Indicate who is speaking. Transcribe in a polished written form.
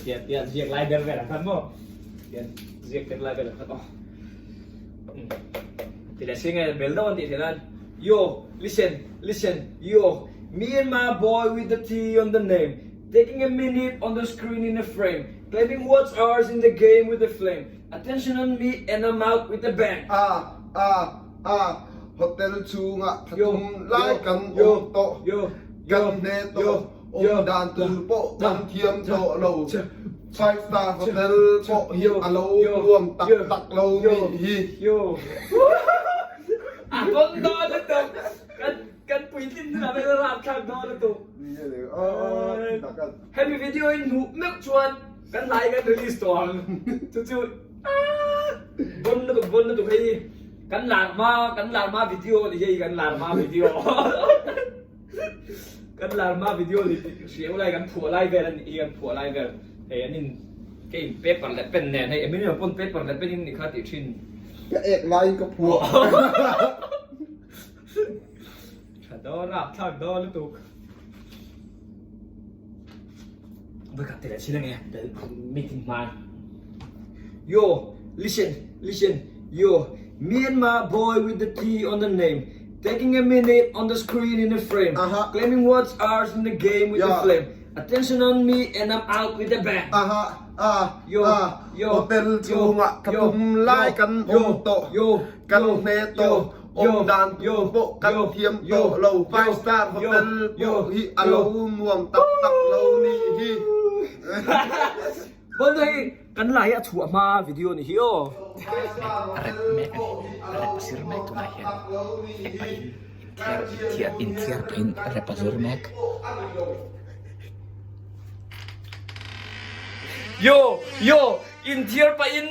Speaker 1: Tian tian ziak lai ber vel ang khan maw? Tian ziak ber lai vel ang khan aw. Ti leh si nge bel deuh an tih theih nan Yo, listen, listen, yo Me and my boy with the T on the name Taking a minute on the screen in a frame Claiming what's ours in the game with a flame Attention on me and I'm out with a bang.
Speaker 2: A, a, a, Hotel chhungah thlathum lai kan awm tawh, kan hne tawh, awm dan tur pawh kan thiam tawh lo. Five star hotel pawh hi a lo nuam tak tak lo nih hi.
Speaker 1: A tawn dawn lutuk, kan puitlin hunah vel a rapthlak dawn lutuk. Hemi video in hmuh meuh chuan kan hlai kan release tawh ang chu chu bon lutuk bon lutuk hei hi kan lar hma kan lar hma video a ni hei kan lar hma video kan lar hma video ni hriau lai kan phuah lai vel a ni hi kan phuah lai vel hei an in ka in paper leh pen nen hei Emilio pawn paper leh pen in ni kha tih thin
Speaker 2: ka ek laiin ka phuah
Speaker 1: Tha dawn a, thlak dawn lutuk. Vawikhat te leh chhin ange, bel meeting hman. Yo, listen, listen, yo, me and my boy with the T on the name, taking a minute on the screen in a frame,
Speaker 2: Aha.
Speaker 1: claiming what's ours in the game with the
Speaker 2: Yeah.
Speaker 1: flame, attention on me and I'm out with a bang.
Speaker 2: Aha, ah,
Speaker 1: Yo,
Speaker 2: ah,
Speaker 1: yo,
Speaker 2: hotel
Speaker 1: yo,
Speaker 2: chhungah ka
Speaker 1: yo,
Speaker 2: tum lai
Speaker 1: yo,
Speaker 2: kan
Speaker 1: yo,
Speaker 2: awm tawh,
Speaker 1: yo,
Speaker 2: kan
Speaker 1: yo,
Speaker 2: hne
Speaker 1: yo,
Speaker 2: tawh, awm dan tur pawh kan thiam tawh lo, five star hotel pawh hi a lo nuam tak tak lo nih hi.
Speaker 1: Bon hei kan lai a chhuah hma video ni hi aw.
Speaker 3: A rep mek a ni, a rep a zir mek tunah hian ek pahin inthiar inthiar inthiar pahin a rep a zir mek.
Speaker 1: Yo yo inthiar pahin.